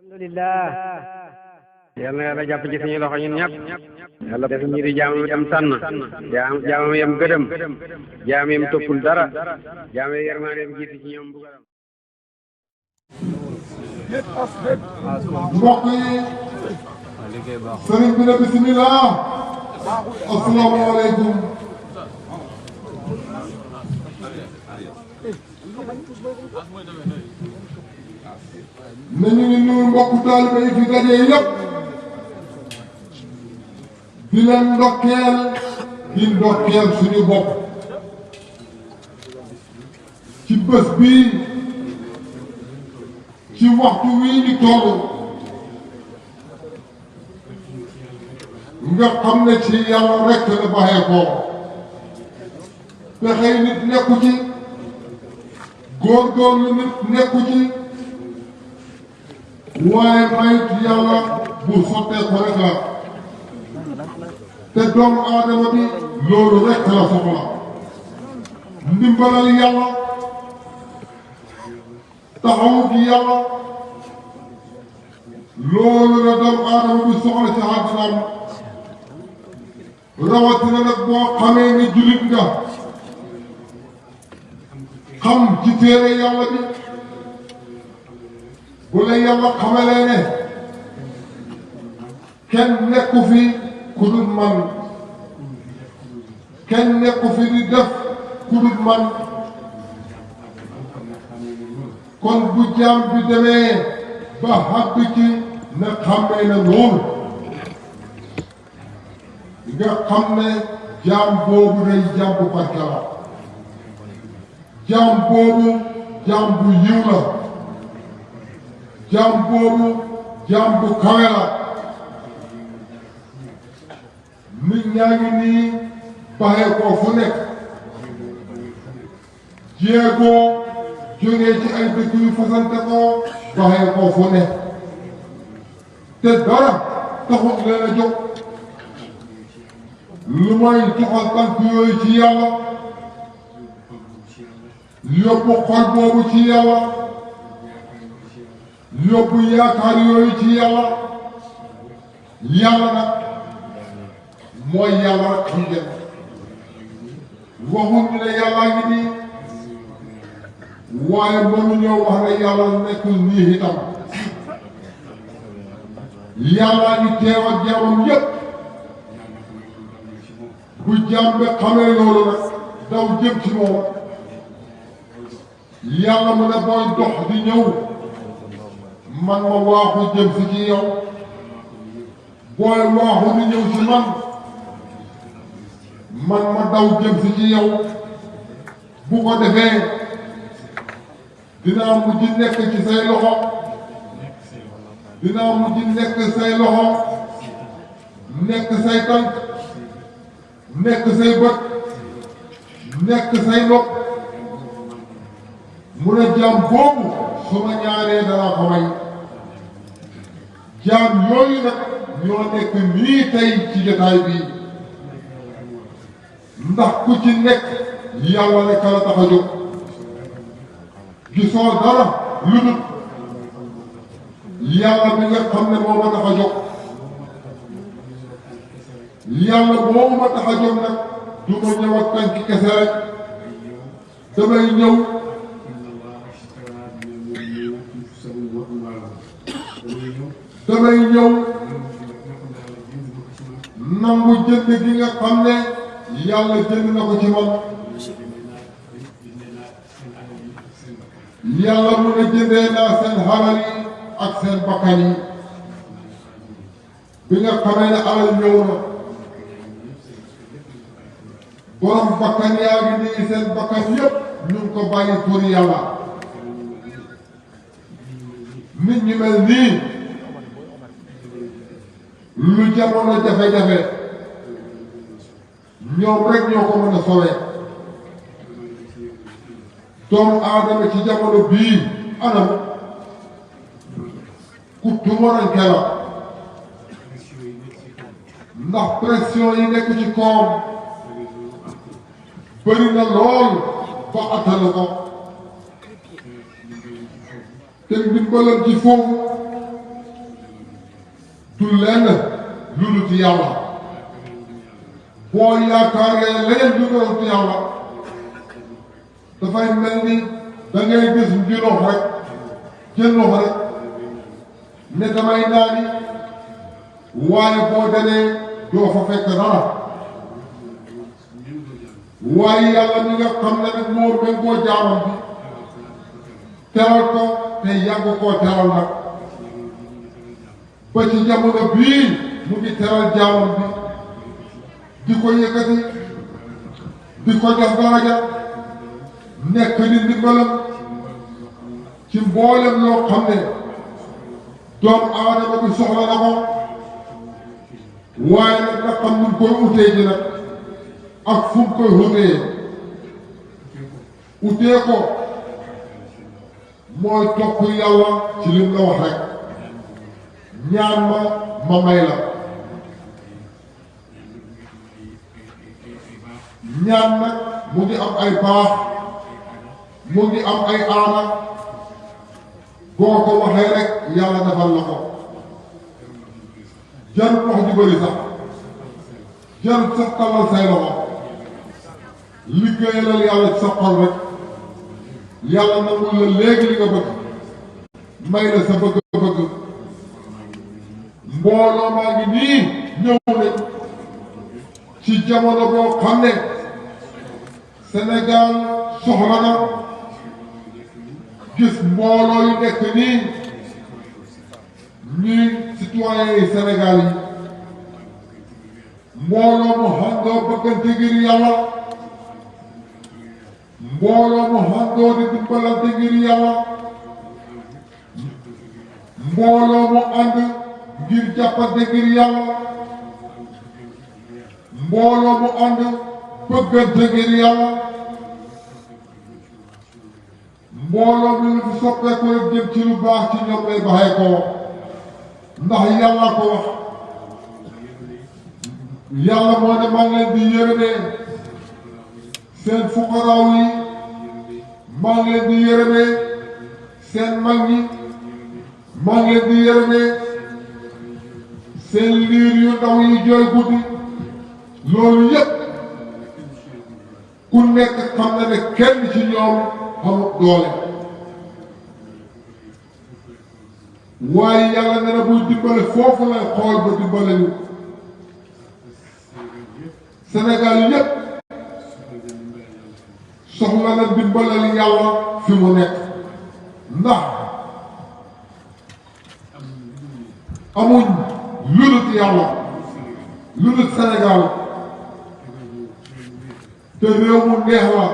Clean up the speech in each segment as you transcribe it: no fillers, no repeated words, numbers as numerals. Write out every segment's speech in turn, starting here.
alhamdulillah yal na yàlla jàpp ci suñu loxo ñun ñëpp yàlla def ñi di jaamam yam tànn jaamam yam gëdëm jaam yam toppul dara jaam yam yërmaandeem jiitu ci ñoom bugaram mbokk yi sëriñ bi ne bismillah asalaamaaleykum nañu ni nuyu mbokku taalibe yi fi daje yëpp di leen ndokkeel suñu bopp ci bés bii ci waxtu wii ñu toll nga xam ne ci yàlla rekk la baxee ko pexey nit nekku ci góorgóorlu nit nekku ci waaye mayit yàlla bu sottee ko rek la te doomu aadama bi loolu rekk la soxla ndimbalal yàlla taxawu gi yàlla loolu la doomu aadama bi soxla ci àddinaam rawatina nag boo xamee ni jullit nga xam ci téere yàlla bi bu la yàlla xamalee ne kenn nekku fi ku dul man kenn nekku fi di def ku dul man kon bu jaam bi demee ba xàgg ci na xàmmee na loolu nga xam ne jaam boobu day jaam bu barke la jaam boobu jaam bu yiw la jaam boobu jaam bu kawe la nit ñaa ngi nii baxee ko fu nekk jéegoo jógee ci ay dëkk yu fasante ko baxee ko fu nekk te dara taxut leen a jóg lu may joxal tànk yooyu ci yàlla yóbbu xol boobu ci yàlla yóbbu yaakaar yooyu ci yàlla yàlla nag mooy yàlla rek xam ngeen waxuñ ñu ne yàllaa ngi nii waaye mënuñoo wax ne yàlla nekkul nii itam yàllaa ngi teew ak jaamam yépp bu jaam bi xamee loolu nag daw jëm ci moom yàlla mu ne booy dox di ñëw man ma waaxu jëm si ci yow booy waaxu di ñëw ci man ma daw jëm si ci yow bu ko defee dinaa mujj nekk ci say loxo dinaa mujj nekk say loxo nekk say tànk nekk say bët nekk say nopp mu ne jaam boobu su ma ñaanee danaa ko may jaam yooyu nag ñoo nekk nii tey ci jotaay bi ndax ku ci nekk yàlla rekk la tax a jóg gisoo dara lu dul yàlla bi nga xam ne moo ma tax a jóg yàlla boobu ma tax a jóg nag du ma ñëw ak tànki kese rek damay ñëw nangu jënd gi nga xam ne yàlla jënd na ko ci man yàlla mu ne jëndee naa seen xalal yi ak seen bakkan yi bi nga xamee ne alal ñëw na borom bakkan yaa ngi nii seen bakkan yépp ñu ngi ko bàyyi pour yàlla nit ñi mel nii lu jamono jafe-jafe ñoom rek ñoo ko mën a sowee doomu aadama ci jamono bii anam ku tumaranke la ndax pression yi nekk ci koom bëri na lool ba attana ko te ndimbalam ci foofu du lenn lu dul ci yàlla boo yaakaaree leneen lu dul ci yàlla dafay mel ni da ngay gis njirox rek jël loxo rek ne damay naani waaye boo demee doo fa fekk dara waaye yàlla mi nga xam ne nag moo méngoo jaamam bi teral ko te yàgg koo teral nag ba ci jamono bii mu ngi teral jaamam bi di ko yëkkati di ko jox daraja nekk ni ndimbalam ci mboolem loo xam ne doomu aadama bi soxla na ko waaye nag nga xam nu koy utee ji nag ak fu mu koy utee ko mooy topp yàlla ci lim la wax rek ñaan ma may la ñaan nag mu ngi am ay baax mu ngi am ay aada boo ko waxee rek yàlla defal la ko jarul wax ju bëri sax jarul sax tallal say loxo liggéeyalal yàlla ci sa xol rek yàlla nangul la léegi li nga bëgg may la sa bëgg-bëgg mbooloo maa ngi nii ñëw nañ ci jamono boo xam ne Sénégal soxla na gis mbooloo yu nekk nii ñuy citoyen yi Sénégal yi mbooloo mu xandoo bëggante ngir yàlla mbooloo mu xandoo di dimbalante ngir yàlla mbooloo mu ànd ngir jàppante ngir yàlla mbooloo mu ànd bëggante ngir yàlla mbooloo mi fi soppeeku rek jëm ci lu baax ci ñoom lay baxee ko ndax yàlla ko wax yàlla moo ne maa ngi leen di yërëmee seen fuqaraaw yi maa ngi leen di yërëmee seen mag ñi maa ngi leen di yërëmee seen liir yu ndaw yi jooy guddi loolu yépp ku nekk xam na ne kenn ci ñoom xamut doole waaye yàlla ne na buy dimbale foofu lay xool ba dimbale ñu Sénégal yépp soxla na dimbalal yàlla fi mu nekk ndax amuñ lu dul yàlla lu dul Sénégal te réew mu neex la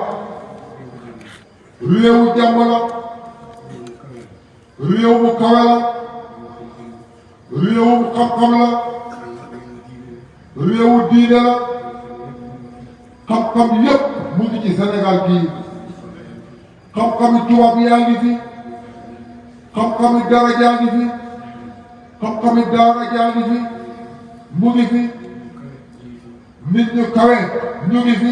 réewu jàmm la réew mu kawe la réewu xam-xam la réewu diine la xam-xam yépp mu ngi ci Sénégal gii xam-xami tubaab yaa ngi fi xam-xami dara jaa ngi fi xam-xami daara jaa ngi fi mu ngi fi nit ñu kawe ñu ngi fi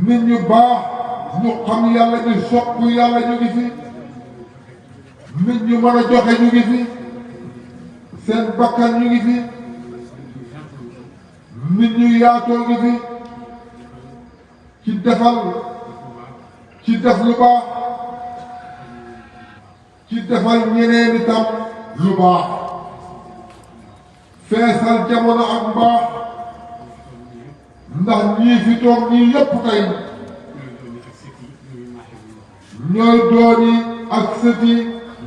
nit ñu baax ñu xam yàlla ñu sopp yàlla ñu ngi fi nit ñu mën a joxe ñu ngi fi seen bakkan ñu ngi fi nit ñu yaatoo ngi fi ci defal ci def lu baax ci defal ñeneen itam lu baax feesal jamono ak mbaax ndax ñii fi toog ñii yépp tey ñooy dooni ak sëti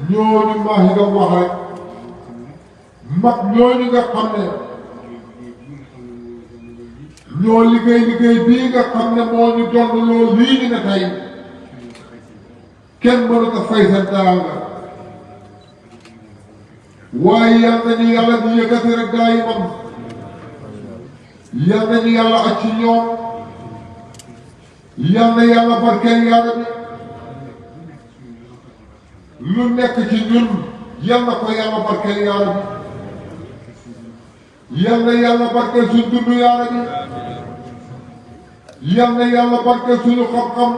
ñooñu maahi nga wax rek mag ñooñu nga xam ne ñoo liggéey bii nga xam ne moo ñu doon loolu lii ñu ne tey kenn mënut a fay seen teraanga waaye yal nañu yàlla di yëkkati rek gaa yi man yal nañu yàlla ak ci ñoom yal na yàlla barkeel yàlla bi lu nekk ci ñun yal na ko yàlla barkeel yàlla bi yal na yàlla barkeel suñ dund yàlla bi yal na yàlla barkeel suñu xam-xam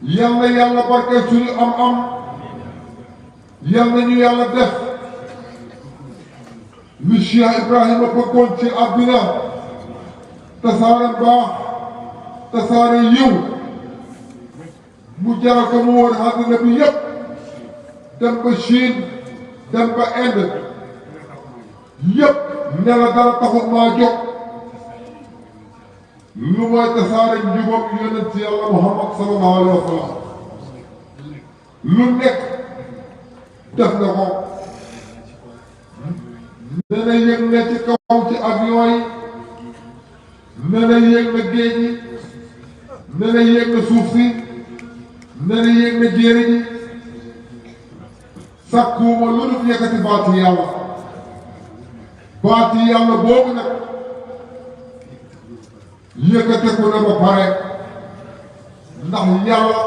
yal na yàlla barkeel suñu am-am yal nañu yàlla def li Cheikh Ibrahima bëggoon ci àddina tasaare baax tasaare yiw mu jaral ko mu wër àddina bi yépp dem ba Chine dem ba Inde yépp ne la dara taxul maa jóg lu mooy tasaare njubam yonent yàlla Muhammad sallallahu alayhi wa sallam lu nekk def na ko ne na yëg ne ci kaw ci avion yi ne na yëg na géej gi ne na yëg na suuf si ne na yëg na jéeri ji sakkuuma lu dul yëkkati baati yàlla boobu nag yëkkateku na ba pare ndax yàlla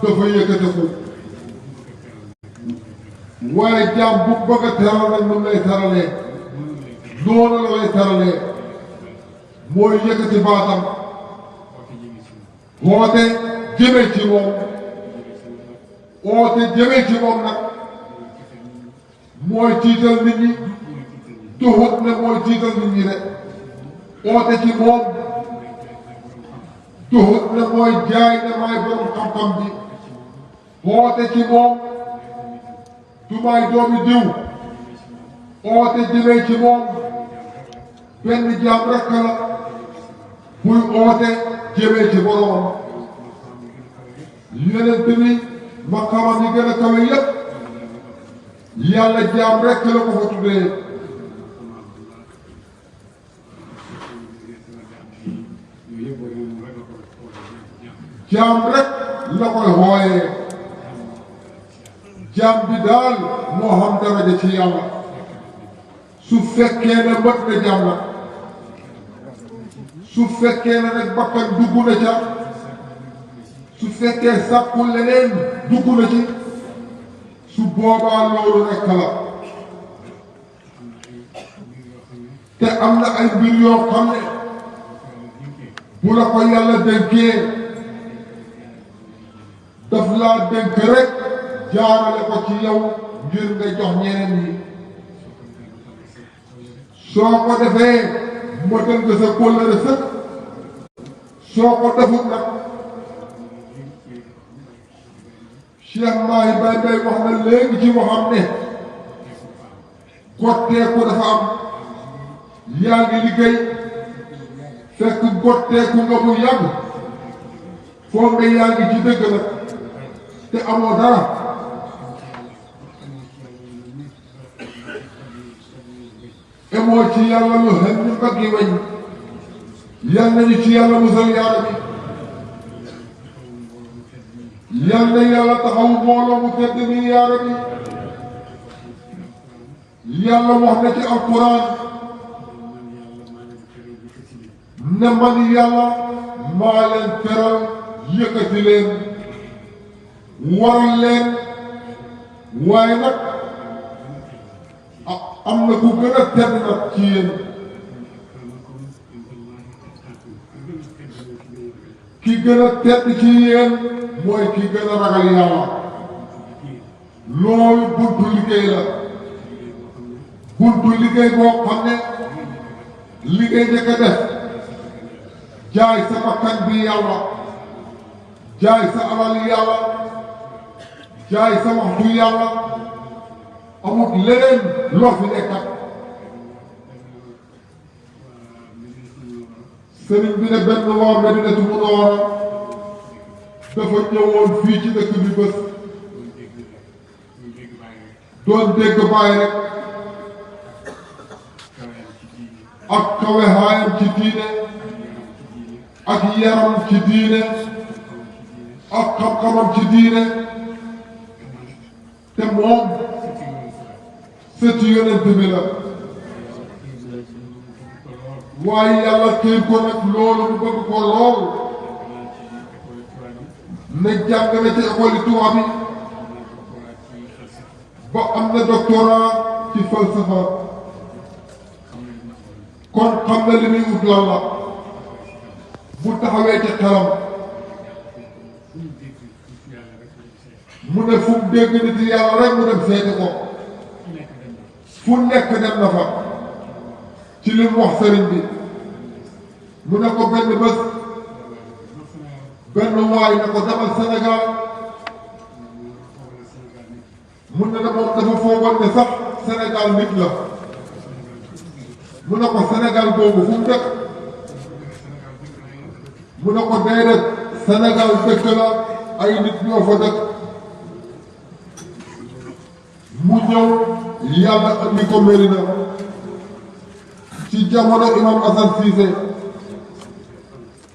dafa yëkkateku waaye jaam bu bëgg a teral nag nu lay teralee noonu la lay teralee mooy yëkkati baatam woote jëmee ci moom woote jëmee ci moom nag mooy tiital nit ñi tuxut ne mooy tiital nit ñi de woote ci moom tuxut ne mooy jaay ne maay borom xam-xam bi woote ci moom du maay doomi diw woote jëmee ci moom benn jaam rekk la buy woote jëmee ci boroom yeneen bi maqaamam yi gën a kawe yépp yàlla jaam rekk la ko fa tuddee jaam rekk la koy hooyee jaam bi daal moo xam daraja ci yàlla su fekkee ne mët na jaam la su fekkee ne nag bakkan dugg na ca su fekkee sàkku leneen dugg na ci su boobaa loolu rekk la te am na ay mbir yoo xam ne bu la ko yàlla dénkee daf laa dénk rek jaarale ko ci yow ngir nga jox ñeneen ñi soo ko defee motal nga sa kóllëre sëkk soo ko defut nag Cheikh Mahi Baye Mbaye wax na léegi ci waxam ne gotteeku dafa am yaa ngi liggéey fekk gotteeku nga bu yàgg foo nga yaa ngi ci dëgg nag te amoo dara emoo ci yàlla lu xen ni mbaggi weñ yal nañu ci yàlla musal yaara bi yal na yàlla taxaw mbooloo mu tedd mi yaara bi yàlla wax na ci alquran ne man yàlla maa leen teral yëkkati leen waral leen waaye nag am na ku gën a tedd nag ci yéen ki gën a tedd ci yéen mooy ki gën a ragal yàlla loolu buntu liggéey la buntu liggéey boo xam ne liggéey njëkk a def jaay sa bakkan bi yàlla jaay sa alal yàlla jaay sa waxtu yàlla amut leneen loo fi nekkat sëriñ bi ne benn waa Medinatu Munawwara dafa ñëwoon fii ci dëkk bi bés doon dégg bàyyi rek ak kawehaayam ci diine ak yaram ci diine ak xam-xamam ci diine te moom sëti yonent bi la waaye yàlla xiir ko nag loolu mu bëgg ko lool ne jàng na ci école tubaab bi ba am na doctorat ci falsafa kon xam na li muy ut lan la bu taxawee ci xelam mu ne fu mu dégg nit yàlla rek mu dem seeti ko fu nekk dem na fa ci li mu wax sëriñ bi mu ne ko benn bés benn waay ne ko demal Sénégal mu ne moom dafa foogoon ne sax Sénégal nit la mu ne ko Sénégal boobu fu mu dëkk mu ne ko déedéet Sénégal dëkk la ay nit ñoo fa dëkk mu ñëw yàlla andi ko Medina ci jamono imam Assane Cissé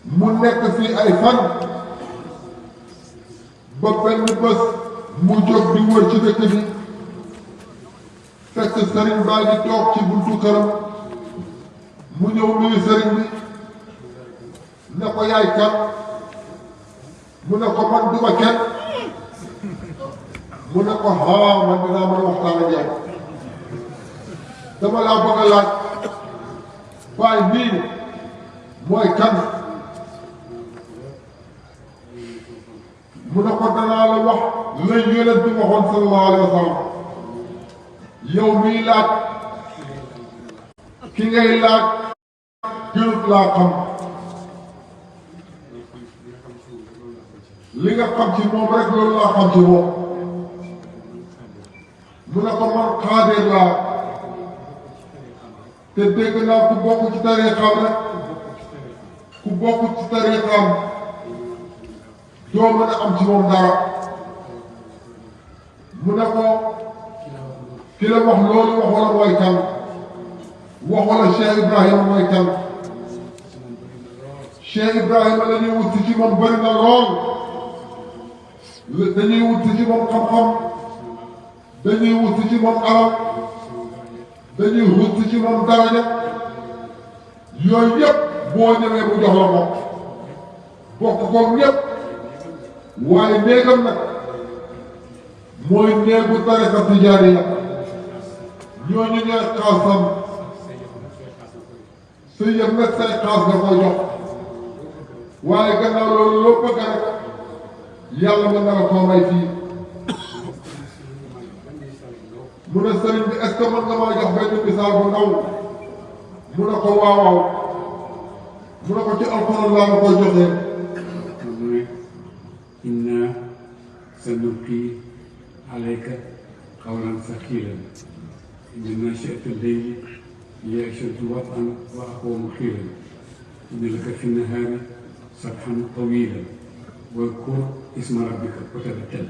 mu nekk fii ay fan ba benn bés mu jóg di wër ci dëkk bi fekk sëriñ baa ngi toog ci buntu këram mu ñëw nuyu sëriñ bi ne ko yaay kan mu ne ko man duma kenn mu ne ko haa man dinaa mën a waxtaan ak yow dama laa bëgg a laaj baay bii mooy kan mu ne ko danaa la wax la yonent bi waxoon sallallahu alayhi wa sallam yow miy laaj ki ngay laaj gënut laa xam li nga xam ci moom rek loolu laa xam ci moom mu ne ko man xaadir laa te dégg naa ku bokk ci tariixam rek ku bokk ci tariixam doo mën a am ci moom dara mu ne ko ki la wax loolu wax wala mooy kan wax wala Cheikh Ibrahima mooy kan Cheikh Ibrahima la ñuy wut ci moom bëri na lool dañuy wut ci moom xam-xam dañuy wut ci moom alal dañuy wut ci moom daraja yooyu yëpp boo ñëwee mu jox la ko bokk koog ñëpp waaye néegam nag mooy néegu tariqa tijaaniya ñooñu ñooy xaasam sa yëg nag say xaas nga koy jox waaye gannaaw loolu loo bëgg rek yàlla mën na la koo may fii mu ne sëriñ bi est-ce que mën nga maa jox benn misaal bu ndaw mu ne ko waaw waaw mu ne ko ci alxuraan laa ma koy joxee mu ne inna sanulqi alayka qawlan saqiilan inna naashi'ata al-layli hiya ashaddu wat'an wa aqwamu qiilan inna laka fi n-nahaari sabhan tawiilan wadkur isma rabbika wa tabattal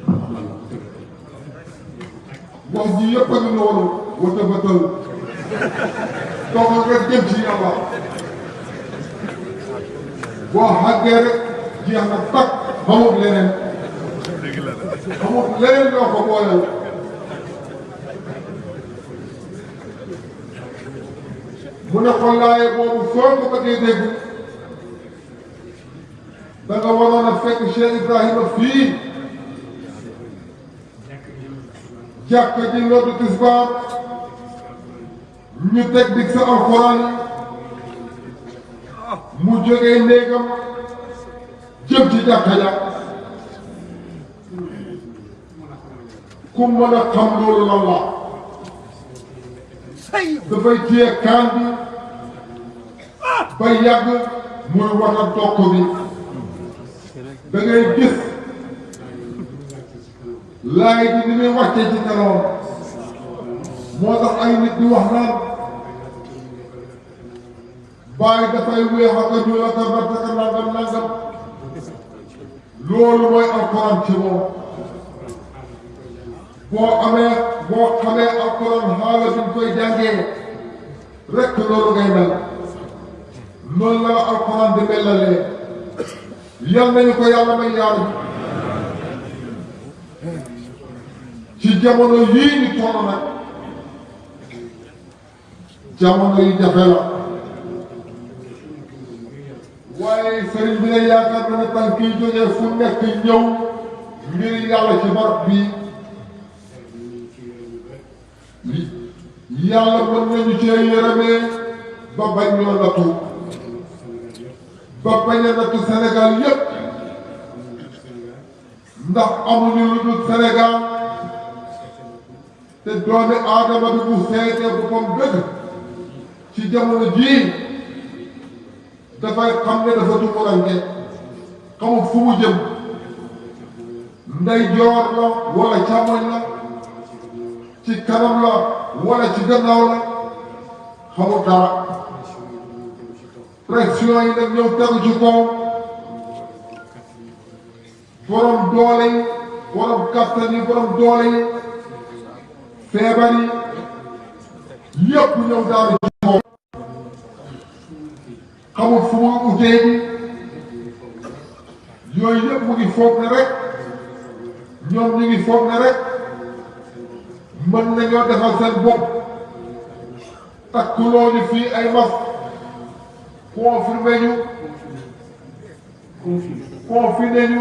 wax ji yëpp a ngi noonu wa tabattal toogal rek jëm ci yàlla boo xàggee rek jeex na takk xamut leneen xamut leneen loo ko booleel mu ne ko laaye boobu soo ko bëggee dégg da nga waroon a fekk Cheikh Ibrahima fii jàkk ji noddu tisbaar ñu teg dig sa alxuraan mu jógee néegam jëm ci jàkka ja ku mën a xam loolu lan la dafay téye kaan bi ba yàgg muy wata dokk bi da ngay gis laay bi ni muy wàccee ci kanam moo tax ay nit di wax naan baay dafay weex ak a ñuul ak a vert ak a nangam nangam loolu mooy alquran ci moom boo xamee alquran xaala bi ñu koy jàngee rek loolu ngay mel noonu la alquran di melalee yal nañu ko yàlla may yaaru ci jamono yii ñu toll nag jamono yi jafe la waaye sëriñ bi ne yaakaar na ne tànk yi jógee fu nekk ñëw ngir yàlla ci barab bii yàlla mën nañu cee yërëmee ba bañ ñoo nattu ba bañ a nattu Sénégal yépp ndax amuñu lu dul Sénégal te doomi aadama bi bu seetee boppam dëgg ci jamono jii dafay xam ne dafa tumuranke xamul fu mu jëm ndeyjoor la wala càmmoñ la ci kanam la wala ci gannaaw la xamul dara pression yi nag ñëw tegu ci kaw borom doole yi borom kattan yi borom doole yi feebar yi yëpp ñëw daal ci kaw xamul fu muy utee ji yooyu yëpp mu ngi foog ne rek ñoom ñu ngi foog ne rek mën nañoo defal seen bopp takkuloo ñu fii ay masque confirmé ñu confiné ñu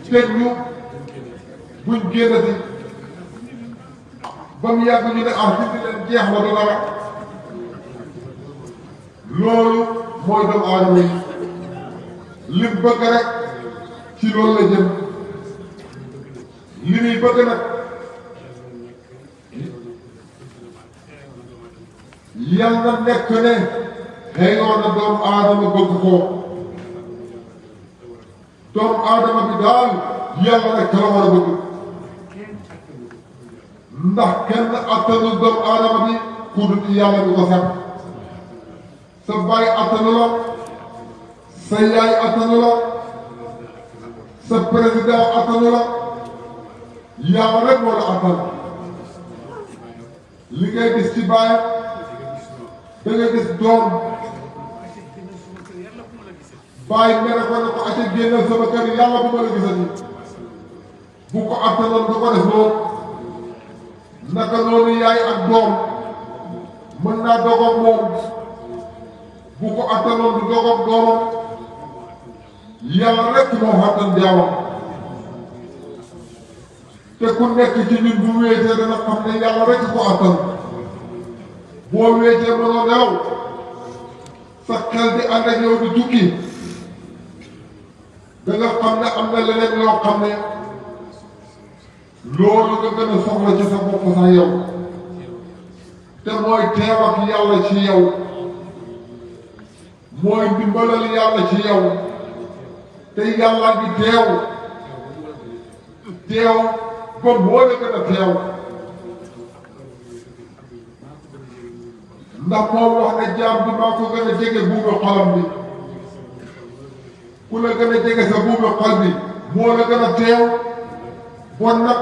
tëj ñu buñ génnati ba mu yàgg ñu ne article leen jeex na du dara loolu mooy doomu aadama yi lim bëgg rek ci loolu la jëm li muy bëgg nag yal na nekk ne xëyoon na doomu aadama bëgg ko doomu aadama bi daal yàlla rek la war a bëgg ndax kenn attanu doomu aadama bi ku dut yàlla bi ko sax sa baay attanu la sa yaay attanu la sa président attanu la yàlla rek moo la attan li ngay gis ci baay da nga gis doom baay mere ko ne ko acca génnal sama kër yàlla bu ma la gisati bu ko attanoon du ko def loolu naka noonu yaay ak doom mën naa dogoog moom bu ko attanoon du dogoog doomam yàlla rek moo attan jaamam te ku nekk ci ñun bu wéetee dana xam ne yàlla rek ko attan boo wéetee mënoo nelaw sa xel di ànd ak yow di tukki da nga xam ne am na leneen loo xam ne loolu nga gën a soxla ci sa bopp sax yow te mooy teew ak yàlla ci yow mooy ndimbalal yàlla ci yow te yàlla ngi teew ba moo la gën a teew ndax moom wax ne jaam bi maa ko gën a jege buumu xolam bi ku la gën a jege sa buumu xol bi moo la gën a teew bon nag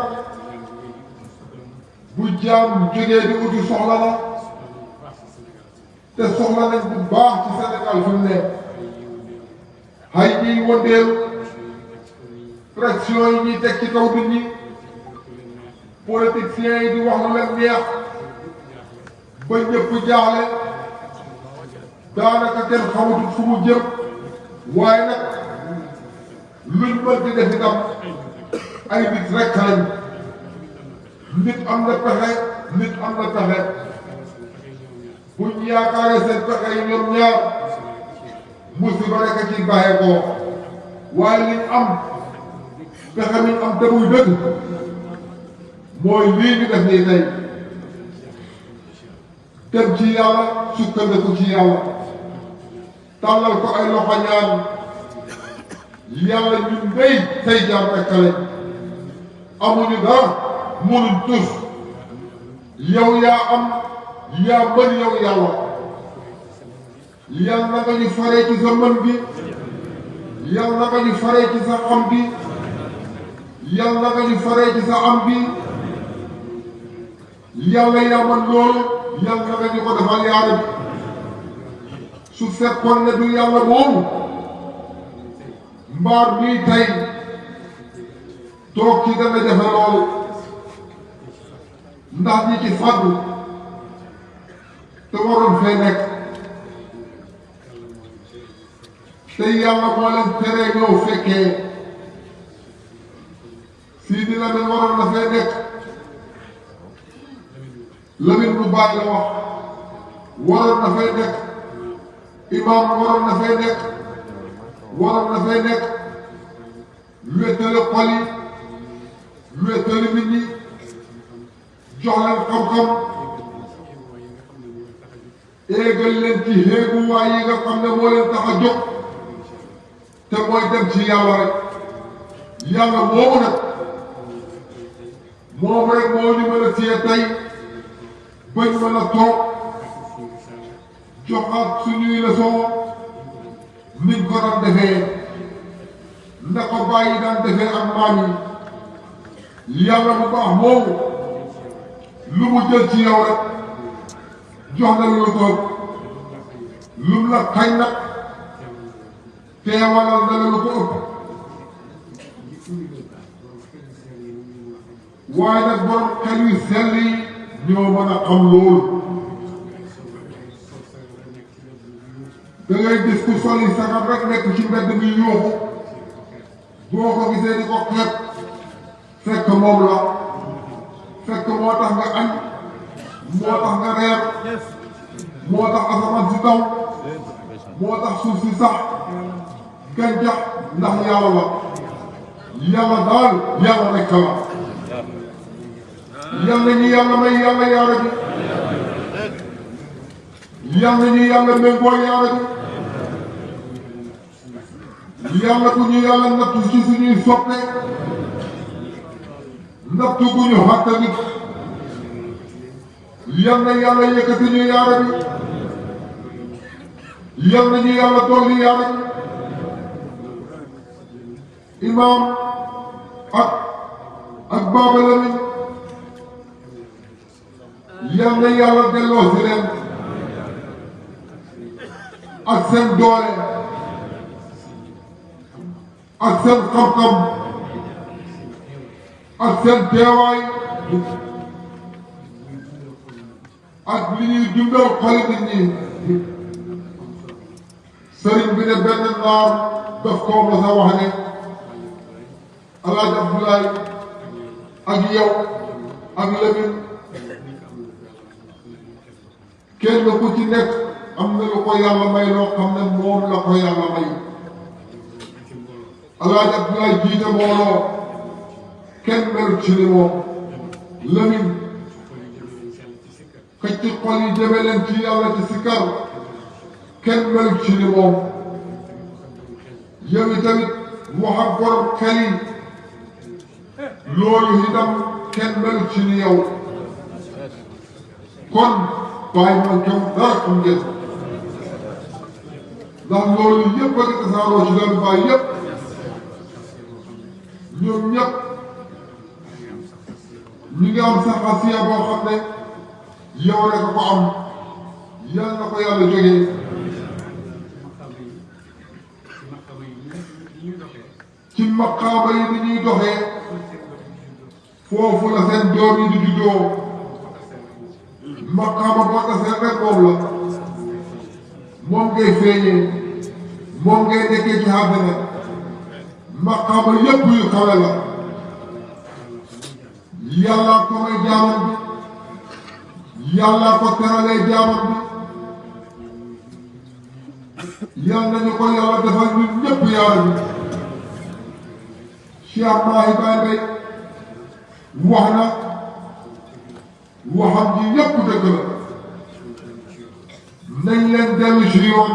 bu jaam jógee di uti soxla la te soxla nañ bu baax ci Sénégal fi mu ne xay ñiy wëndeelu pression yi ñuy teg ci kaw nit ñi politiciens yi di wax lu leen neex ba ñëpp jaaxle daanaka kenn xamatul fu mu jëm waaye nag luñ mën di def itam ay nit rek lañ nit am na pexe nit am na pexe buñ yaakaaree seen pexe yi ñoom ñaar musiba rek a ciy bàyyee ko waaye liñ am pexe mi am te muy dëgg mooy lii ñu def nii tey dem ci yàlla sukkandiku ci yàlla tàllal ko ay loxo ñaan yàlla ñun day say jaam rek lañ amuñu dara mënuñ tus yow yaa am yaa mën yow yàlla yal na nga ñu faree ci sa mën bi yal na nga ñu faree ci sa xam bi yal na nga ñu faree ci sa am bi yàlla yaa mën loolu yal na nga ñu ko defal yaara bi su fekkoon ne du yàlla moomu mbaar mii tey toog ci dana jafe loolu ndax ñi ci faddu te waroon fee nekk te yàlla moo leen teree ñëw fekkee Sidi Lamine waroon na fee nekk Lamine lu baax la wax waroon na fee nekk imam waroon na fee nekk wéttale xol yi wéetali nit ñi jox leen xam-xam éegal leen ci xéeguwaay yi nga xam ne moo leen tax a jóg te mooy dem ci yàlla rek yàlla moomu nag moom rek moo ñu mën a téye tey bañ mën a toog joxaat suñuy leçon niñ ko daan defee na ko bàyyi daan defee ak maam yi yàlla bu baax moomu lu mu jël ci yow rek jox na lu toog lum la xañ nag teewalal na la lu ko ëpp waaye nag borom xel yu sell yi ñoo mën a xam loolu da ngay gis ku soli sagar rek nekk ci mbedd mi yuuxu boo ko gisee di ko xeeb fekk moom la fekk moo tax nga añ moo tax nga reer moo tax asamaan si taw moo tax suuf si sax gàncax ndax yàlla la yàlla daal yàlla rekk la yàlla ñu yàlla may yàlla yaara ji yàlla ñu yàlla méngoo yaara ji yàlla ku ñu yàlla nattu ci suñuy soppe nattu ku ñu xàttali yàlla yàlla yëkkati ñu yaara ji yàlla ñu yàlla dolli yaara ji imaam ak Baaba Lamin yàlla yàlla delloo si leen ak seen doole ak seen xam-xam ak seen teewaay ak li ñuy dundal xoli nit ñi sëriñ bi ne benn naar daf koo mos a wax ne Alaaji Abdoulaye ak yow ak Lamin kenn ku ci nekk am na lu ko yàlla may loo xam ne moom la ko yàlla may Alaaji Abdoulaye jiite mbooloo kenn melut ci ni moom Lamin ka ci xol yi jëme leen ci yàlla ci sikkar kenn melut ci ni moom yow tamit wax ak borom xel yi loolu itam kenn melut ci ni yow kon bàyyi man kam dara xam ngeen ndax loolu yëpp a ngi tasaaroo ci loolu bàyyi yëpp ñoom ñëpp ñu ngi am sax xasiya boo xam ne yow rek a ko am yal na ko yàlla jógee ci maqaama yi ni ñuy doxee foofu la seen doom yi di juddoo maqaama boo tasee rek moom la moom ngay feeñee moom ngay nekkee ci àddina maqaama yëpp yu kawe la yàlla ko may jaamam bi yàlla ko teralee jaamam bi yal nañu ko yàlla defal ñun ñëpp yaara bi Cheikh Mahi Baye wax na waxam ji yëpp dëgg la nañ leen dellu ci yoon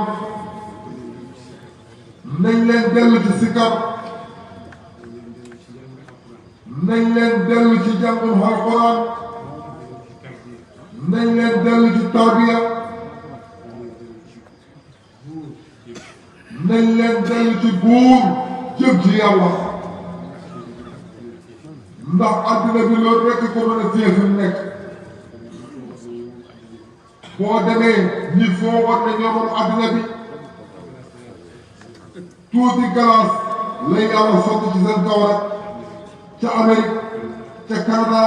nañ leen dellu ci sikar nañ leen dellu ci jàngum alquran nañ leen dellu ci tarbiya nañ leen dellu ci buur jëm ci yàlla ndax adduna bi loolu rekk ko mën a téye fi mu nekk boo demee ñi foogoon ne ñoo moom adduna bi tuuti galaas lay yàlla sotti ci seen kaw rek ca Amérique ca Canada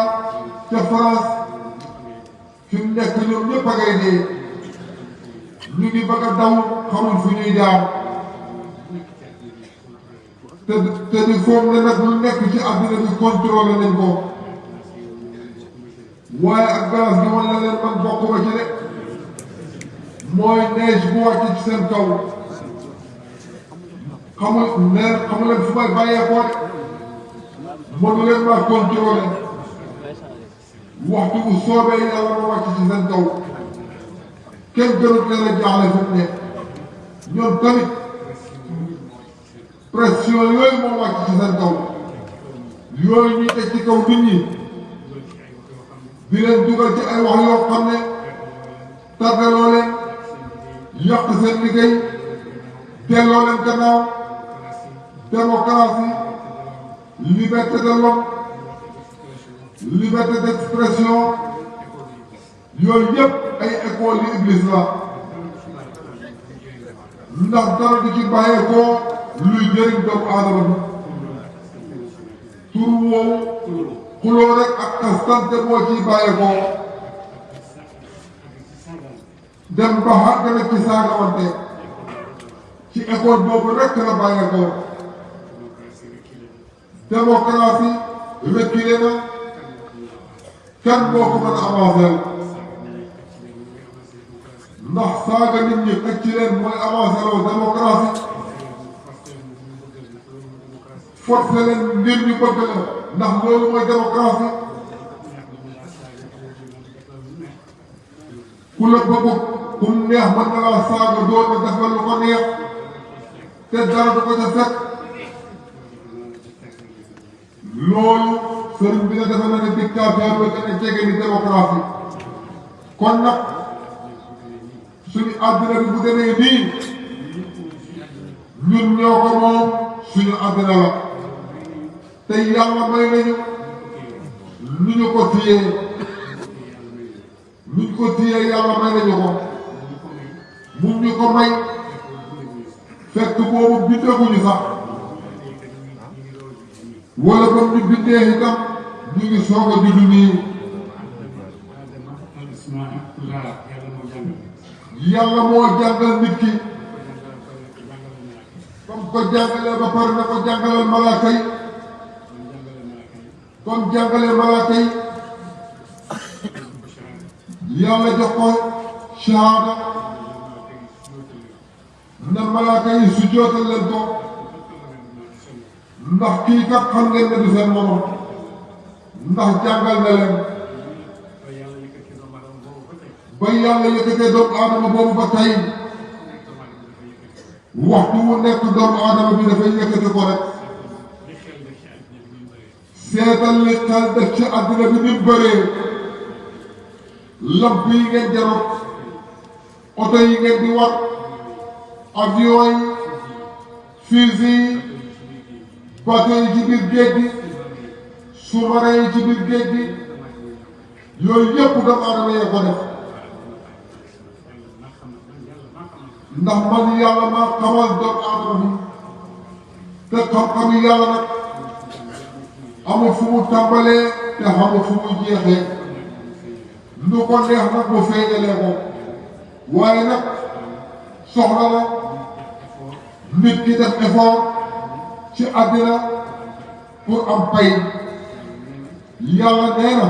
ca France fi mu nekk ñoom ñëpp a ngay dee ñu ngi bëgg a daw xamul fu ñuy jaar te di foog ne nag lu nekk ci àddina bi contrôlé nañ ko waaye ak galaas gi wan na leen man bokkuma ci de mooy neige bu wàcc ci seen kaw xamul leen fu may bàyyeekoo de mënu leen maa contrôler waxtu bu soobee yàlla ma wàcc ci seen kaw kenn gënut leen a jaaxle fu mu nekk ñoom tamit pression yooyu moo wàcc ci seen kaw yooyu ñuy teg ci kaw nit ñi di leen dugal ci ay wax yoo xam ne tardaloo leen yàq seen liggéey delloo leen gannaaw démocratie liberté de l'homme liberté d'expression yooyu yëpp ay école yu Iblis la ndax dara du ci bàyyeekoo luy jëriñ doomu aadama bi tur woowu xuloo rek ak xastante moo ciy bàyyeekoo dem ba xàgg na ci saagawante ci école boobu rek la bàyyeekoo démocratie reculé na kenn moo ko mën a avancé ndax saaga nit ñi xëcc ci leen mooy avancé loo démocratie forcé leen ngir ñu bëgg la ndax loolu mooy démocratie ku la bëgg ku mu neex mën na laa saaga doon na def lu ko neex te dara du ko ca fekk loolu sëriñ bi nga defe na ne dictateur ba gën a jege ni démocratie kon nag suñu àddina bi bu demee nii ñun ñoo ko moom suñu àddina la te yàlla may nañu lu ñu ko téyee lu ñu ko téyee yàlla may nañu ko mun ñu ko may fekk boobu bindaguñu sax wala ba ñu bindee itam ñu ngi soog a juddu nii yàlla moo jàngal nit ki comme ko jàngalee ba pare na ko jàngalal malaaka yi comme jàngalee malaaka yi yàlla jox ko shahada na malaaka yi su jootal leen ko ndax kii kat xam ngeen ne du seen morom ndax jàngal na leen ba yàlla yëkkatee doomu aadama boobu ba tey waxtu wu nekk doomu aadama bi dafay yëkkati ko rek seetal li xel def ci àddina bi ni mu bëree lamp yi ngeen jarot oto yi ngeen di war avion yi fusée yi bateau yi ci biir géej gi sous-marin yi ci biir géej gi yooyu yëpp doomu aadama yee ko def ndax man yàlla maa xamal doomu aadama bi te xam-xam yi yàlla nag amul fu mu tàmbalee te xamul fu mu jeexee lu ko neex nag mu feeñalee ko waaye nag soxla na nit ki def effort ci àddina pour am pay yàlla nee na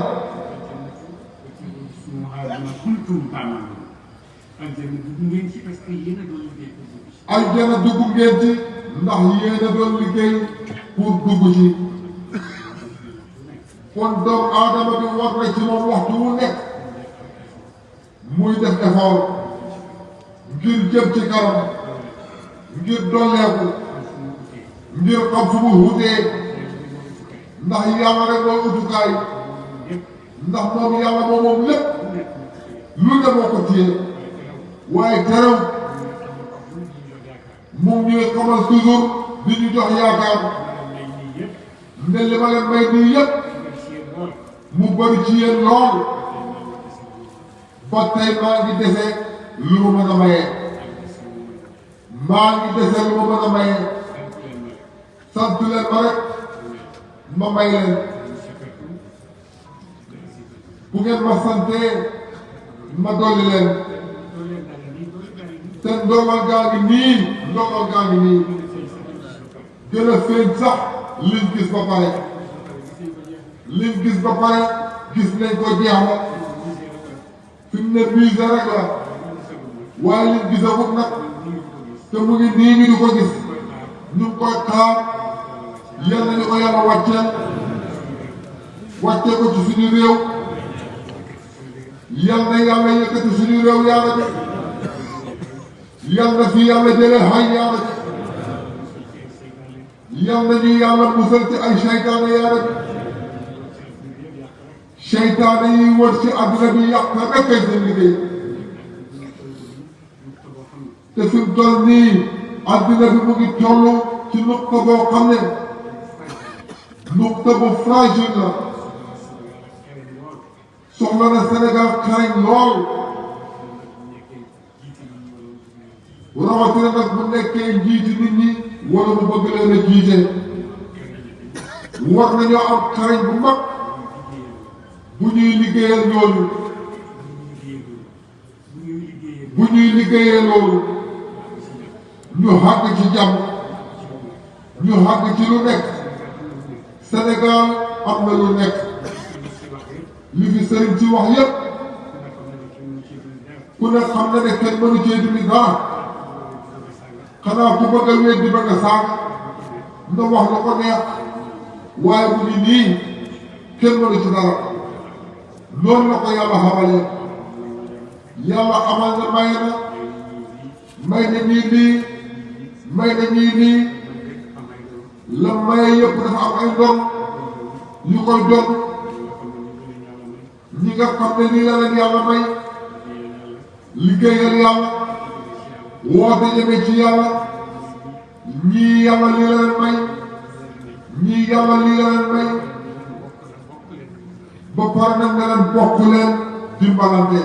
aljana dugg ngeen ci ndax yéen a doon liggéey pour dugg ci kon doomu aadama bi war na ci moom waxtu wu nekk muy def effort ngir jëm ci kanam ngir dolleeku ngir xam fu mu wutee ndax yàlla rek mooy utukaay ndax moom yàlla moom lépp lu ne moo ko téye waaye terew moom ñuy xamal toujours di ñu jox yaakaar ne li ma leen may nii yëpp mu bëri ci yéen lool ba tey maa ngi dese lu ma mën a maye maa ngi dese lu ma mën a maye sant leen ma rek ma may leen bu ngeen ma santee ma dolli leen te ndoomal gaa ngi nii ndoomal gaa ngi nii gën a feeñ sax liñ gis ba pare liñ gis ba pare gis nañ ko jeex na fi mu ne musée rek la waaye liñ gisagut nag te mu ngi nii ñu di ko gis ñu ngi koy xaar yal nañu ko yàlla wàcceel wàcce ko ci suñu réew yal na yàlla yëkkati suñu réew yàlla bi yal na fi yàlla jëlee xay yàlla bi yal na ñu yàlla musal ci ay seytaane yàlla bi seytaane yi wër ci àdduna bi yàq rek ay seen liggéey te fi mu toll nii àdduna bi mu ngi toll ci nuqta boo xam ne nuqta bu fragile la soxla na Sénégal xarañ lool rawatina nag bu nekkee njiiti nit ñi wala mu bëgg leen a jiite war nañoo am xarañ bu mag bu ñuy liggéeyal ñooñu bu ñuy liggéeyee loolu ñu xàgg ci jàmm ñu xàgg ci lu nekk Sénégal am na lu nekk li fi sëriñ ci wax yépp ku ne xam na ne kenn mënu cee dindi dara xanaa ku bëgg a weddi bëgg a saaga nga wax lu ko neex waaye mu ngi nii kenn mënu ci dara loolu la ko yàlla xamalee yàlla amal na may na ñii lii may na ñii lii la maye yëpp dafa am ay doom yu koy doon ñi nga xam ne lii la leen yàlla may liggéeyal yàlla woote jëme ci yàlla ñii yàlla lii la leen may ñii yàlla lii la leen may ba pare nag nga leen bokk leen dimbalante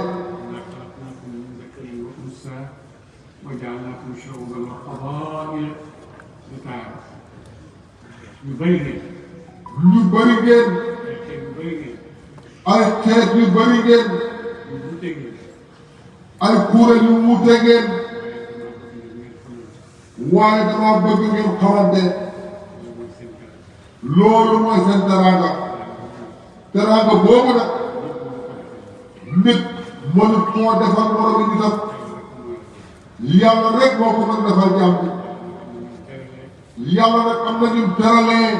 وجعلناكم شعوبا وقبائل لتعارفوا ñu bëri ngeen. ñu bëri ngeen. ay xeet yu bëri ngeen. ay kuréel yu wuute ngeen. waaye dama bëgg ngeen xamante. loolu mooy seen teraanga. teraanga boobu nag nit mënut koo defal moromu nitam. yàlla rek moo ko mën defal jàmm bi. yàlla nag am na ñu teralee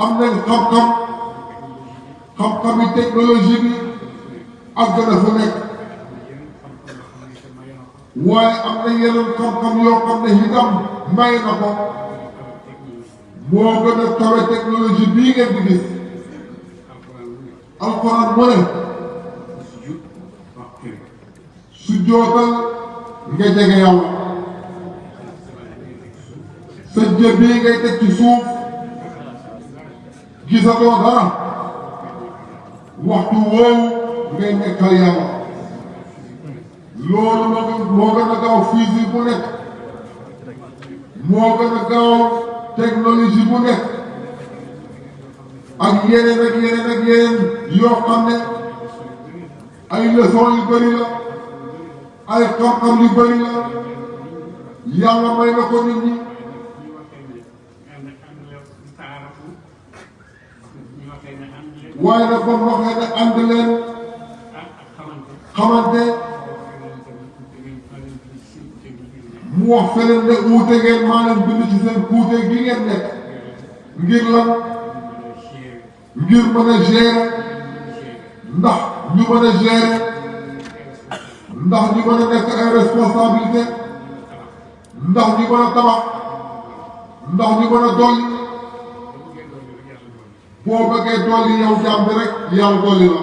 am nañ xam-xam xam-xami technologie bi àgg na fu nekk waaye am na yeneen xam-xam yoo xam ne itam may na ko moo gën a kawe technologie bii ngeen di gis alxuraan mu ne su jootal nga jege yàlla sa jë bii ngay teg ci suuf gisatoo dara waxtu woowu ngay nekkal yàlla loolu moo gën a gaaw physique bu nekk moo gën a gaaw technologie bu nekk ak yeneen ak yeneen ak yeneen yoo xam ne ay leçon yu bëri la ay xam-xam yu bëri la yàlla may na ko nit ñi waaye nag ba mu waxee ne ànd leen xamante mu wax feneen ne uute ngeen maa leen bind ci seen kuute gi ngeen nekk ngir lan ngir mën a gérer ndax ñu mën a gérer ndax ñu mën a nekk ay responsabilité ndax ñu mën a tabax ndax ñu mën a dolli boo bëggee dolli yow jàmm bi rek yàlla dolli la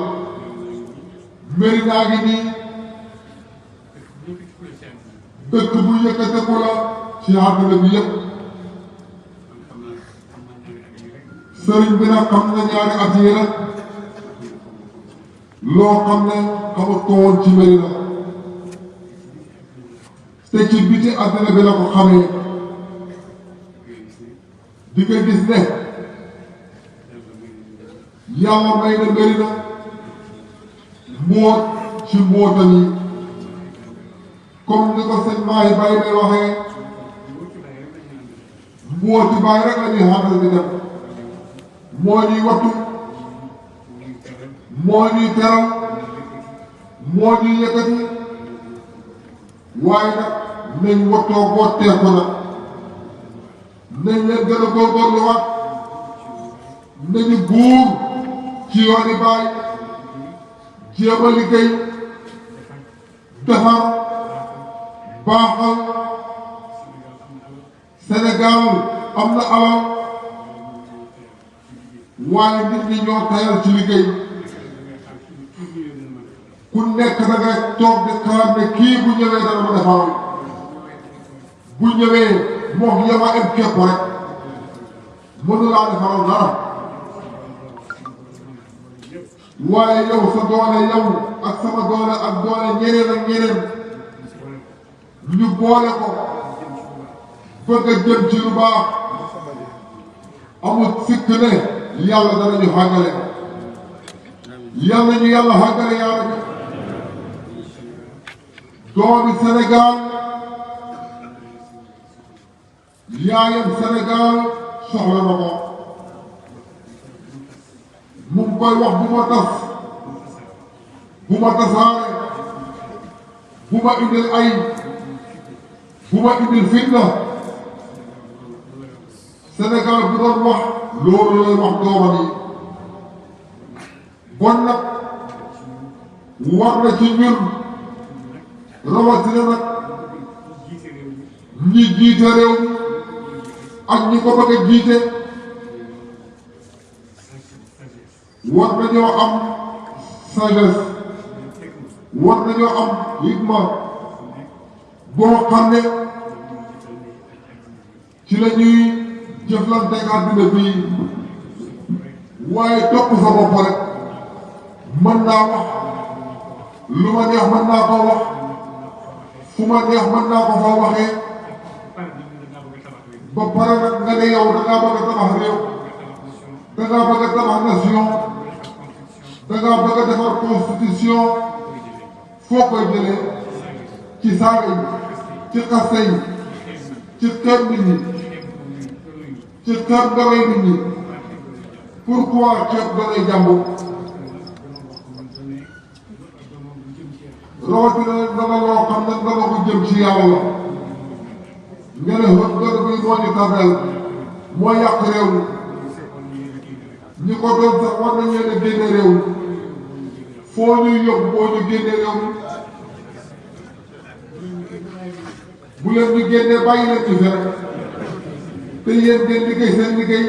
Médina ngi nii dëkk bu yëkkateeku la ci àdduna bi yëpp sëriñ bi nag xam na ñaari at yi rek loo xam ne xamut ko woon ci Médina te ci biti àdduna bi la ko xamee di nga gis ne yàlla may na Médina mbóot ci mbóotam yi comme ni ko sëñ Mahi Baye may waxee mbóoti Baye rek la ñuy xaaral di dem moo ñuy wattu moo ñuy teral moo ñuy yëkkati waaye nag nañ wattoo botteeku nag nañ leen gën a góorgóorluwaat nañu buur ci yooni baay jéem a liggéey defar baaxal Sénégal am na alal waaye nit ñi ñoo tayal ci liggéey ku nekk da ngay toog di xalaat ne kii bu ñëwee dana ma defaral bu ñëwee moom yama am képp rek mënu laa defaral dara waaye yow sa doole yow ak sama doole ak doole ñeneen ak ñeneen ñu boole ko bëgg a jëm ci lu baax amul sikk ne yàlla danañu xàggale yàlla ñu yàlla xàggale yaa rabbi doomi Sénégal yaayam Sénégal soxla na ko mu ngi koy wax bu ma tas bu ma tasaare bu ma indil ay bu ma indil fitna Sénégal bu doon wax loolu lay wax doomam yi bon nag war na ci ñun rawatina nag ñi jiite réew mi ak ñi ko bëgg a jiite war nañoo am sagesse war nañoo am hikma boo xam ne ci la ñuy jëflante ak àddina bii waaye topp sa bopp rek mën naa wax lu ma neex mën naa ko wax fu ma neex mën naa ko fa waxee ba pare nag nga ne yow da ngaa bëgg a tabax réew da ngaa bëgg a tabax nation da ngaa bëgg a defar constitution foo koy jëlee ci saaga yi ci xaste yi ci xeeb nit ñi ci xeeb garay nit ñi pourquoi xeeb garay jàmbur rawatina dana loo xam ne dana ko jëm ci yàlla nga ne xët gën bi moo ñu tabel moo yàq réew ñi ko doon sax war nañ leen a génne réew foo ñuy yóbbu boo ñu génne réew bu leen ñu génnee bàyyi leen ñu fekk te yéen ngeen liggéey seen liggéey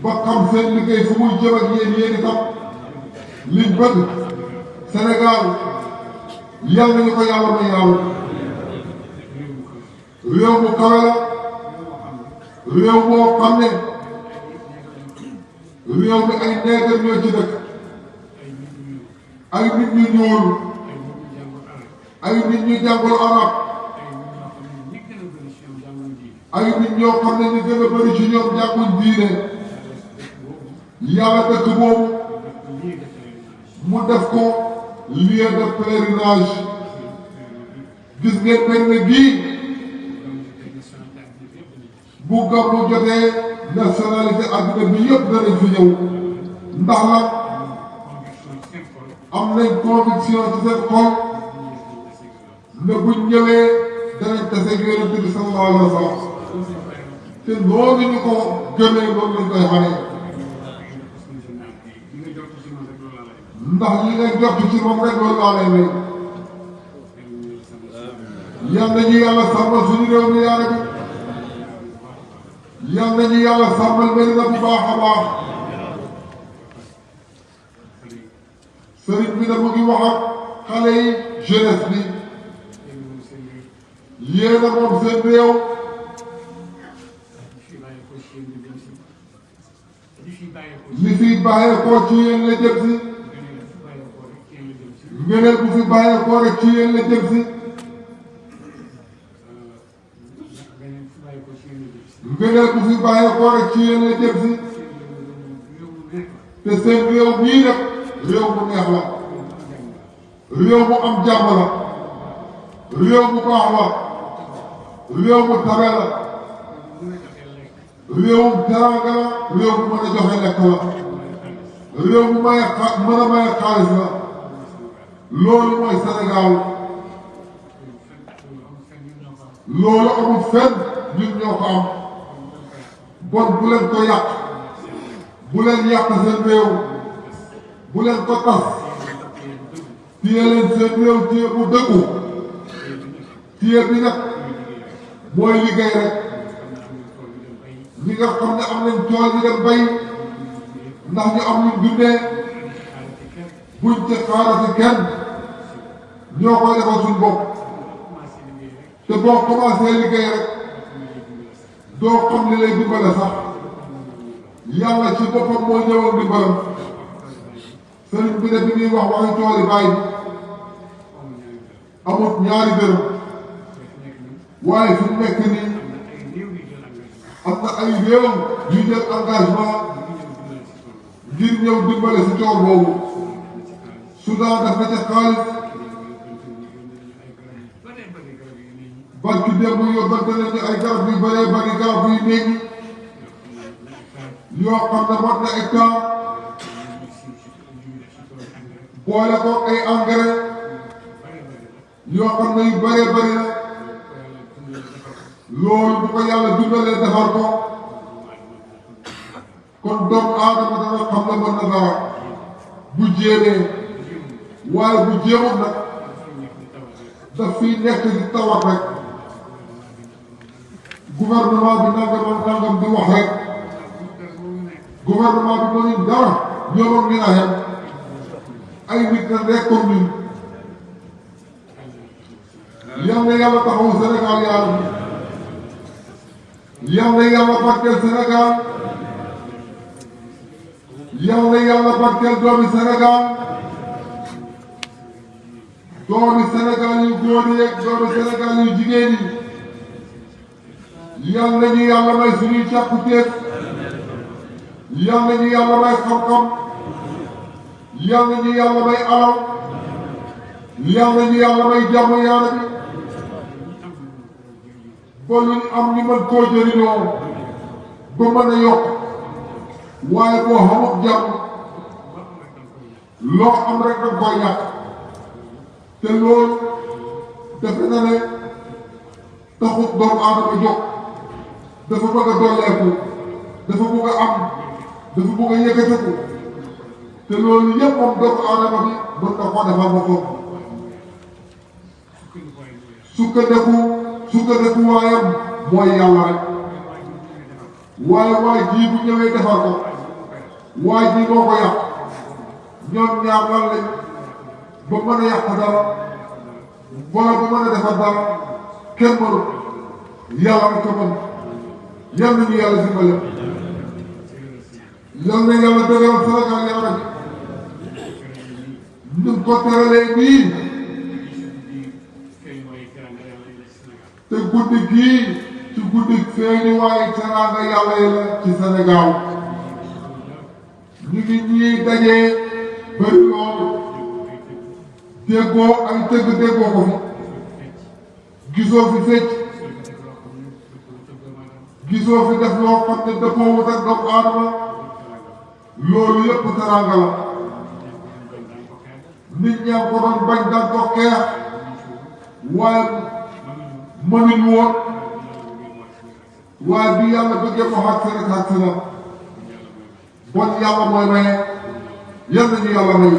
ba xam seen liggéey fu muy jëm ak yéen itam liñ bëgg Sénégal yal nañu ko yàlla may yàlla réew mu kawe la réew moo xam ne réew mi ay neegar ñoo ci dëkk ay nit ñu ñuul ay nit ñu jàngul arab ay nit ñoo xam ne ñu gën a bëri ci ñoom jànguñ diine yàlla dëkk boobu mu def ko lieu de pèlerinage gis ngeen benn gii bu gàmmu jotee nationalité adduna bi yëpp danañ fi ñëw ndax la am nañ conviction ci seen xol ne buñ ñëwee danañ taseeg yonent bi sallallahu alayhi wa sallam te loolu ñu ko gëmee loolu lañ koy xamee ndax li nga jot ci moom rek loolu laa lay may yal nañu yàlla sàmmal suñu réew mi yaa rabbi yal nañu yàlla sàmmal Medina bu baax a baax sëriñ bi da mu ngi wax ak xale yi jeunesse bi yéen a moom seen réew li fi bàyyeekoo ci yéen la jëm si ngëneel bu fi bàyyeekoo rek ci yéen la jëm si ngëneel bu fi bàyyeekoo rek ci yéen la jëm si te seen réew mii nag réew mu neex la réew mu am jàmm la réew mu baax la réew mu tabe la réew mu teraanga la réew mu mën a joxe lekk la réew mu mën a maye xaalis la loolu mooy Sénégal loolu amul fenn ñun ñoo ko am bon bu leen ko yàq bu leen yàq seen réew bu leen ko tas téye leen seen réew téye bu dëggu téye bi nag mooy liggéey rek ñi nga xam ne am nañ tool yi dem bay ndax ñu am luñ dundee buñ ci xaarati kenn ñoo koy defal suñ bopp te boo commencé liggéey rek doo xam li lay dimbale sax yàlla ci boppam moo ñëwoon dimbalam sëriñ bi ne bi ñuy wax waxi tooli bàyyi amut ñaari dërëm waaye fi mu nekk nii am na ay réew yu jël engagement ngir ñëw dimbale si tool boobu Soudan def na ca xaalis barki démb yóbbante nañu ay garab yu bëree bëri garab yu néegi yoo xam ne mot na hectare boole ko ay engrais yoo xam ne yu bëree bëri la loolu bu ko yàlla dundalee defar ko kon doomu aadama dana xam ne mën na dara bu jéemee waaye bu jéemut nag daf fiy nekk di tawat rek gouvernement bi nangam di wax rek gouvernement bi mënuñ dara ñoom ak ñu naan ay nit na rek comme ñun yal na yàlla taxawu Sénégal yàlla yal na yàlla barkeel Sénégal yal na yàlla barkeel doomi Sénégal doomi Sénégal yu góor yi ak doomi Sénégal yu jigéen yi yal na ñu yàlla may suñuy càkkutéef yal na ñu yàlla may xam-xam yal na ñu yàlla may alal yal na ñu yàlla may jàmm yàlla bi ba lu ñu am ñu mën koo jëriñoo ba mën a yokk waaye boo xamut jàmm loo am rek da koy yàq te loolu defe na ne taxut doomu aadama jóg dafa bëgg a dolleeku dafa bëgg a am dafa bëgg a yëkkatiku te loolu yëpp moom doomu aadama bi mën na koo defal boppam sukkandiku waayam mooy yàlla rek waaye waa ji bu ñëwee defar ko waa ji moo ko yàq ñoom ñaar lan lañ ba mën a yàq dara wala ba mën a defar dara kenn mënu yàlla rek ko mën yal nañu yàlla dimbale yal na yàlla dëgëral Sénégal yàlla bi ñu ko teralee nii te guddi gii ci guddi feeñu waaye teraanga yàlla yi la ci Sénégal ñu ngi ñii dajee bëri loolu déggoo ay tëgg déggoo ko fi gisoo fi fecc gisoo fi def loo xam ne dafoo wut ak doomu aadama loolu yëpp teraanga la nit ñaa ko doon bañ daan ko xeex waaye mënuñ woon waaye bi yàlla bëggee ko xàq rek xàq na bon yàlla mooy maye yal nañu yàlla may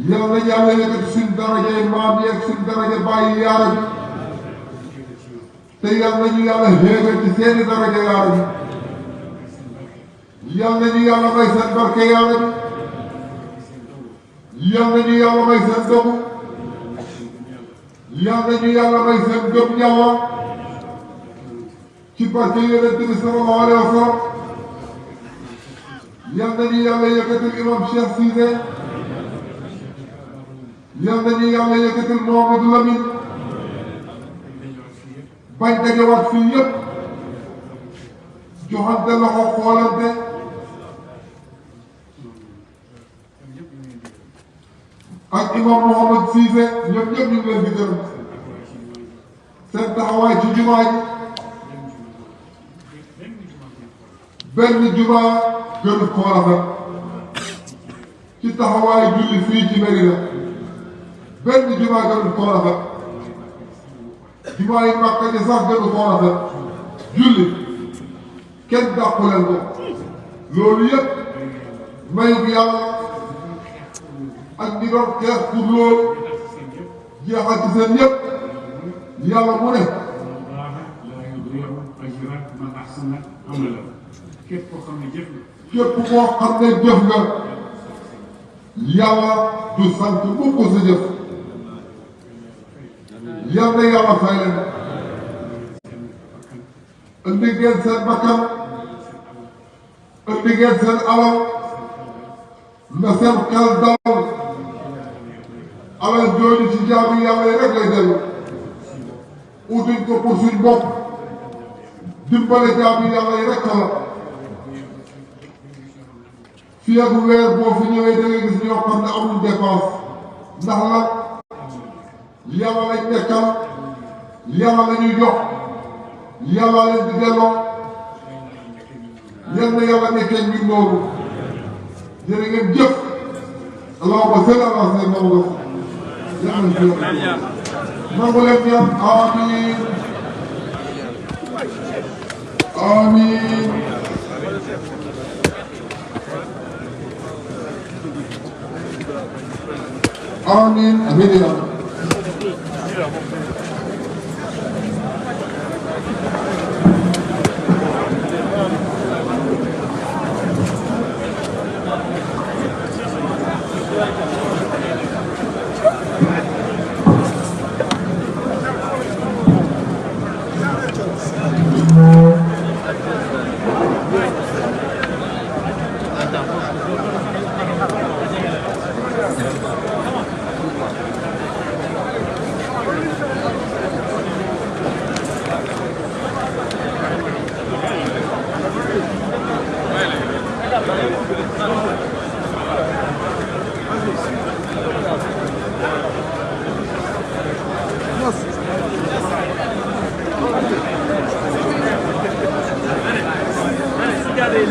yal na yàlla yëkkati suñ darajay maam yeeg suñ daraja bàyyi yaara bi te yal nañu yàlla xéegal ci seeni daraja yaara bi yal nañu yàlla may seen barke yaara bi yal nañu yàlla may seen dogu yal nañu yàlla may seen gëm yàlla ci barke yonent bi sallallahu alayhi wa sallam yal nañu yàlla yëkkatil imam Cheikh Cissé yal nañu yàlla yëkkatil Mouhamadou Lamine bañ dajewaat fii yëpp joxante loxo xoolante ak imam Mouhamad Cissé ñoom ñëpp ñu ngi leen di gërëm seen taxawaay ci jumaa ji benn jumaa gënu ko rafet ci taxawaay julli fii ci Medina benn jumaa gënu ko rafet jumaa yi Makka ji sax gënu ko rafet julli kenn dàqu leen ko loolu yëpp may bi yàlla ak ñi doon xeex pour loolu jeexal ci seen yëpp yàlla mu ne képp koo xam ne jëf nga képp koo xam ne jëf nga yàlla du sant mukk sa jëf yal na yàlla fay leen indi ngeen seen bakkan indi ngeen seen alal na seen xel dal alal jooju ci jaamu yàlla yi rek lay dellu utuñ ko pour suñ bopp dimbale jaamu yàlla yi rek la fii ak weer boo fi ñëwee da ngay gis ñoo xam ne amul dépense ndax la yàlla lañ nekkal yàlla la ñuy jox yàlla leen di delloo yal na yàlla nekkee ñu loolu jërë ngeen jëf allahumma salli ala sayyidina Muhammad yàlla na nangu leen ñaan amiin amiin amiin amiin Regardez,